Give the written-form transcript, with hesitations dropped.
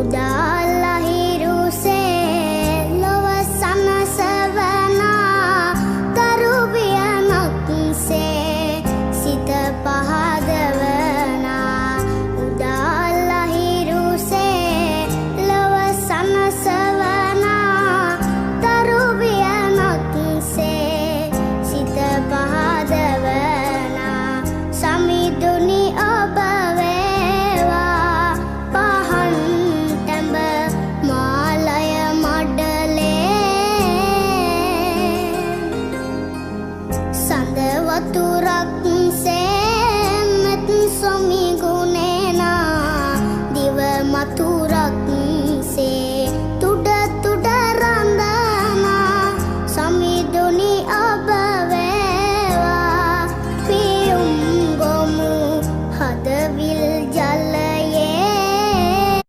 උදාලා හිරුසේ ලොව සනසවනා තරු වියනක්සේ සිත පහදවනා. උදාලා හිරුසේ ලොව සනසවනා තරු වියනක්සේ සිත පහදවනා. සමිඳුනි ඔබ වේවා පහන් තැඹ මාලය මඩලේ. සඳ වතුරක් සේමත් සොමිගුණේනා දිව මතු